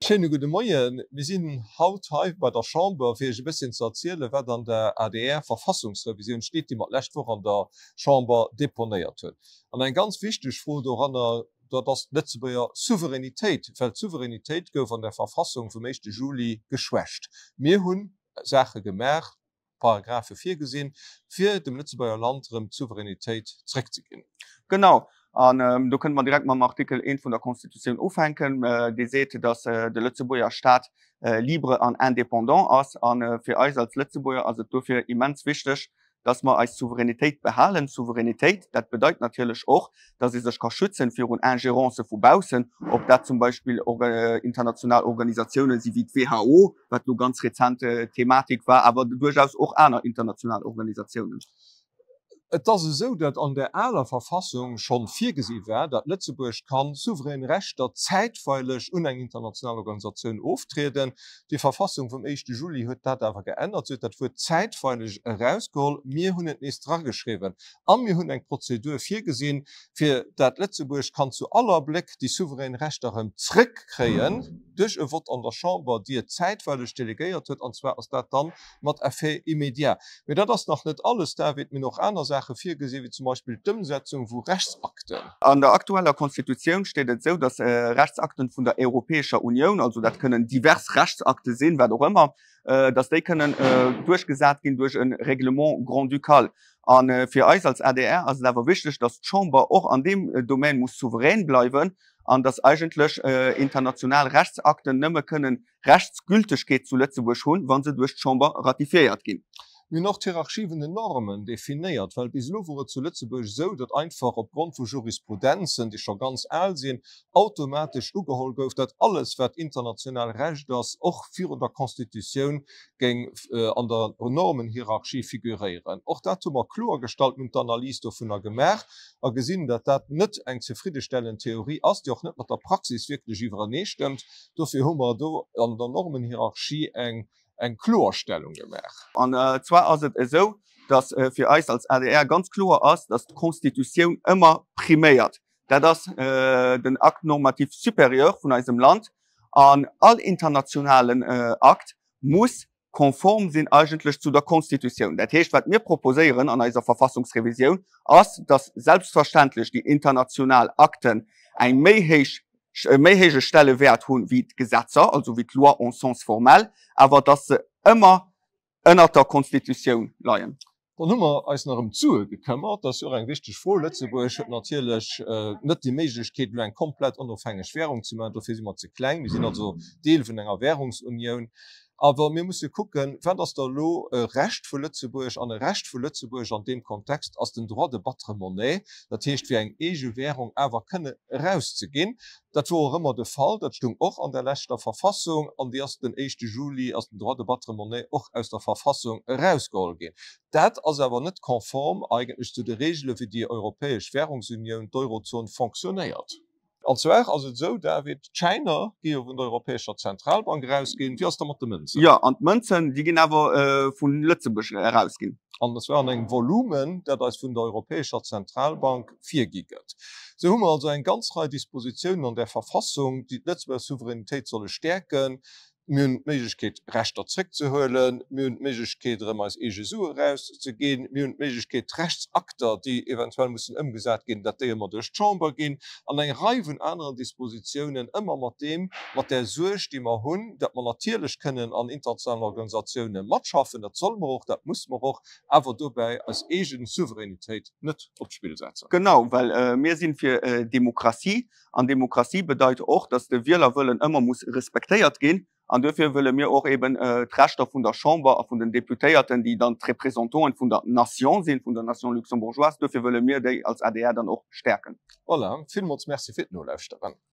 Schéine gudde Moien. Mir sinn haut hei bei der Chamber, fir Iech e bësschen ze erzielen, wat an der ADR-Verfassungsrevisioun steet, déi mer d'lescht Woch an der Chamber deponéiert hunn. An eng ganz wichteg Fro doranner, dat ass d'Lëtzebuerger Souveränitéit, well d'Souveränitéit gouf an der Verfassung vum éischte Juli geschwächt. Mir hu Saache gemaach, Paragraphe virgesinn, fir dem Lëtzebuerger Land erëm d'Souveränitéit zréckzeginn. Genau. An do kënnte mer direkt mam Artikel 1 vun der Constitutioun ufänken, dee seet, datt de Lëtzebuerger Staat libre an indépendant ass. A fir eis als Lëtzebuerger ass et dofir immens wichteg, dass mer eis Souveränitéit behalen. Souveränitéit, dat bedeit natierlech och, dass ee sech ka schützen virun Ingérencë vu baussen, ob dat zum Beispill international Organisatiounen si wéi d'WHO, wat elo ganz rezent d'Thematik war, awer duerchaus och aner international Organisatiounen. Et ass esou, datt an där aler Verfassung schonn virgesi war, datt Lëtzebuerg kann souverän Rechter zäitweileg un eng international Organisatioun oftrieden. Déi Verfassung vum éischte Juli huet dat awer geännert. Si huet dat Wuert zäitweileg erausgeholl. Mir hunn et nees drageschriwwen a mir hunn eng Prozedur virgesinn, fir dat Lëtzebuerg kann zu all Abléck déi souverän Rechter erëm zrëckkréien duerch e Vott an der Chamber, déi et zäitweileg delegéiert huet, an zwar ass dat dann mat Effet immédiat. Mee dat ass nach net alles, David. Mir hunn och aner Saache virgesinn, wéi zum Beispill d'Ëmsetzung vu Rechtsakten. An der aktueller Constitutioun steet et esou, datt Rechtsakten vun der Europäescher Unioun, also dat kënnen divers Rechtsakte sinn, wat och ëmmer, datt déi kënnen duerchgesat ginn duerch e Règlement grand-ducal. A fir eis als adr ass et awer wichteg, datt d'Chamber och an deem Domaine muss souverän bleiwen an datt eigentlech international Rechtsakten nëmme kënnen Rechtsgültegkeet zu Lëtzebuerg hunn, wa se duerch d'Chamber ratifiéiert ginn. Mir hunn och d'Hierarchie vun den Normen definéiert, well bis elo wor et zu Lëtzebuerg esou, datt einfach opgrond vu Jurisprudenzen, déi scho ganz al sinn, automatesch ugeholl gouf, datt alles, wat international Recht ass, och virun der Constitutioun géing an der Normenhierarchie figuréieren. Och dat hu mer kloergestallt, mir hunn d'Analys dovunner gemaach a gesinn, datt dat net eng zefriddestellend Theorie ass, déi och net mat der Praxis wierklech iwwereneestëmmt. Dofir hu mer do an der Normenhierarchie eng eng Kloerstellung gemaach. An zwar ass et esou, datt fir eis als adr ganz kloer ass, datt d'Constitutioun ëmmer priméiert. Dat ass den Acte normatif supérieur vun eisem Land an all internationalen Akt muss konform sinn eigentlech zu der Constitutioun. Dat heescht, wat mir proposéieren an eiser Verfassungsrevisioun, ass, dass selbstverständlech déi international Akten eng méi héich, e méi héije Stellewäert hunn wéi d'Gesetzer, also wéi d'Loi en sens formel, awer dass se ëmmer ënnert der Constitutioun leien. Dann hu mer eis nach ëm d'Sue gekëmmert. Dat ass jo och eng wichteg Fro. Lëtzebuerg huet natierlech net déi Méiglechkeet, elo eng komplett onofhängeg Währung ze maachen. Dofir si mer ze kleng. Mir sinn also Deel vun enger Währungsunioun. Awer mir musse kucken, Wat ass da elo e Recht vu Lëtzebuerg? An e Recht vu Lëtzebuerg an deem Kontext ass den Droit de battre monnaie, dat heescht, fir eng eege Währung awer kënne erauszeginn. Dat wor och ëmmer de Fall, dat stung och an der leschter Verfassung, an déi ass den éischte Juli ass den Droit de battre monnaie och aus der Verfassung erausgeholl ginn. Dat ass awer net konform eigentlech zu de Regele wéi déi europäesch Währungsunioun, d'Eurozon, fonctionnéiert. An zwar ass et esou, David, d'Schäiner gi jo vun der Europäescher Zentralbank erausginn. Wéi ass da mat de Mënzen? Jo, an d'Mënzen, déi ginn awer vu Lëtzebuerg erausginn. An zwar an engem Volumen, dat eis vun der Europäescher Zentralbank virgi gëtt. Sou hu mer also eng ganz Rei Dispositiounen an där Verfassung, déi d'Lëtzebuerger Souveränitéit solle stäerken. Mir hunn d'Méiglechkeet, Rechter zréckzehuelen. Mir hunn d'Méiglechkeet, erëm eis eege Sue erauszeginn. Mir hunn d'Méiglechkeet, d'Rechtsakter, déi eventuell mussen ëmgesat ginn, datt déi ëmmer duerch d'Chamber ginn. An eng Rei vun aneren Dispositiounen, ëmmer mat deem, mat där Suerg, déi mer hunn, datt mer natierlech kënnen an internationalen Organisatioune matschaffen. Dat solle mer och, dat musse mer och, awer dobäi eis eege Souveränitéit net op d'Spill setzen. Genau, well mir si fir Demokratie, an Demokratie bedeit och, datt de Wielerwëllen ëmmer muss respektéiert ginn. An duerfir wëlle mir och eben d'Rechter vun der Chamber a vun den Deputéierten, déi dann d'Representanten vun der Nation sinn, vun der Nation luxembourgeoise, duerfir wëlle mir déi als adr dann och stäerken. Voilà, villmools Merci fir d'Nolauschteren.